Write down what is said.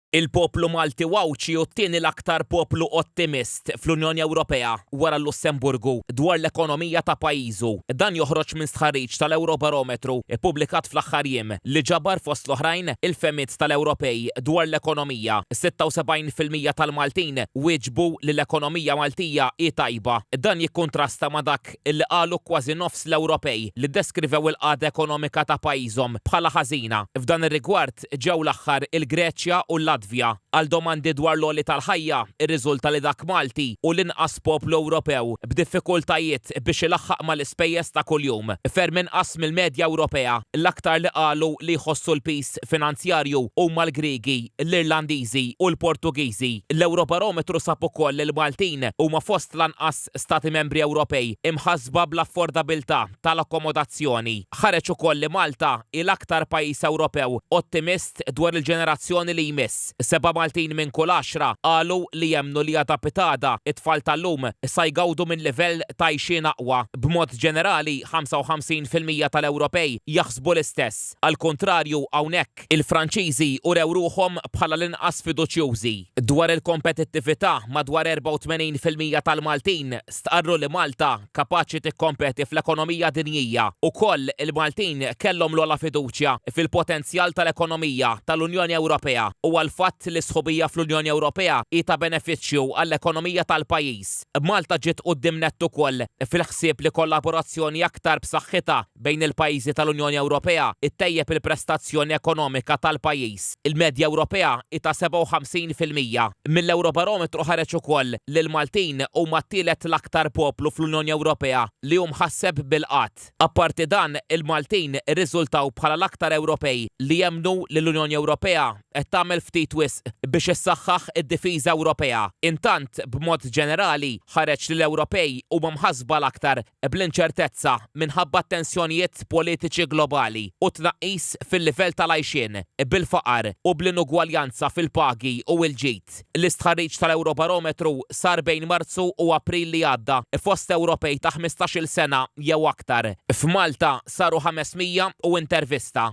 Il-poplu Malti u Għawdxi hu t-tieni l-aktar poplu ottimist fl-Unjoni Ewropea wara l-Lussemburgu dwar l-ekonomija ta' pajjiżu. Dan joħroġ minn stħarriġ tal-Ewrobarometru ppubblikat fl-aħħar jiem li ġabar fost l-oħrajn il-fehmiet tal-Ewropej dwar l-ekonomija. 76% tal-Maltin wieġbu li l-ekonomija Maltija hi tajba. Dan jikkuntrasta ma' dak li qalu kważi nofs l-Ewropej li ddeskrivew il-qagħda ekonomika ta' pajjiżhom bħala ħażina. F'dan ir-rigward, ġew l-aħħar il-Greċja u l-Latvja. Għal domandi dwar l-għoli tal-ħajja, irriżulta li dak Malti hu l-inqas poplu Ewropew b'diffikultajiet biex ilaħħaq mal-ispejjeż ta' kuljum, ferm inqas mill-medja Ewropea. L-aktar li qalu li jħossu l-piż finanzjarju huma l-Griegi, l-Irlandiżi u l-Portugiżi. L-Ewrobarometru sab ukoll li l-Maltin huma fost l-anqas Stati Membri Ewropej imħassba bl-affordabilità tal-akkomodazzjoni. Ħareġ ukoll li Malta hi l-aktar pajjiż Ewropew ottimist dwar il-ġenerazzjoni li jmiss. Seba' Maltin minn kull għaxra qalu li jemmnu li għada pitgħada t-tfal tal-lum sa jgawdu minn livell ta' għixien aqwa. B'mod ġenerali, 55% tal-Ewropej jaħsbu l-istess. Għall-kuntrarju, hawnhekk, il-Franċiżi urew ruħhom bħala l-inqas fiduċjużi. Dwar il-kompetittività, madwar 84% tal-Maltin stqarru li Malta kapaċi tikkompeti fl-ekonomija dinjija. Ukoll, il-Maltin kellhom l-ogħla fiduċja fil-potenzjal tal-ekonomija tal-Unjoni Ewropea u għall-fatt li s-sħubija fl-Unjoni Ewropea hi ta' benefiċċju għall-ekonomija tal-pajjiż. Malta ġiet quddiem nett ukoll fil-ħsieb li kollaborazzjoni aktar b'saħħitha bejn il-pajjiżi tal-Unjoni Ewropea ttejjeb il-prestazzjoni ekonomika tal-pajjiż. Il-medja Ewropea hi ta' 57%. Mill-Ewrobarometru ħareġ ukoll li l-Maltin huma t-tielet l-aktar poplu fl-Unjoni Ewropea li hu mħasseb bil-qgħad. Apparti dan, il-Maltin irriżultaw bħala l-aktar Ewropej li jemmnu li l-Unjoni Ewropea qed tagħmel ftit wisq biex issaħħaħ id-difiża Ewropea. Intant, b'mod ġenerali, ħareġ li l-Ewropej huma mħassba l-aktar bl-inċertezza minħabba t-tensjonijiet politiċi globali u t-tnaqqis fil-livell tal-għajxien, bil-faqar u bl-inugwaljanza fil-pagi u l-ġid. L-istħarriġ tal-Ewrobarometru sar bejn Marzu u April li għadda fost Ewropej ta' 15-il sena jew aktar. F'Malta saru 500 u intervista.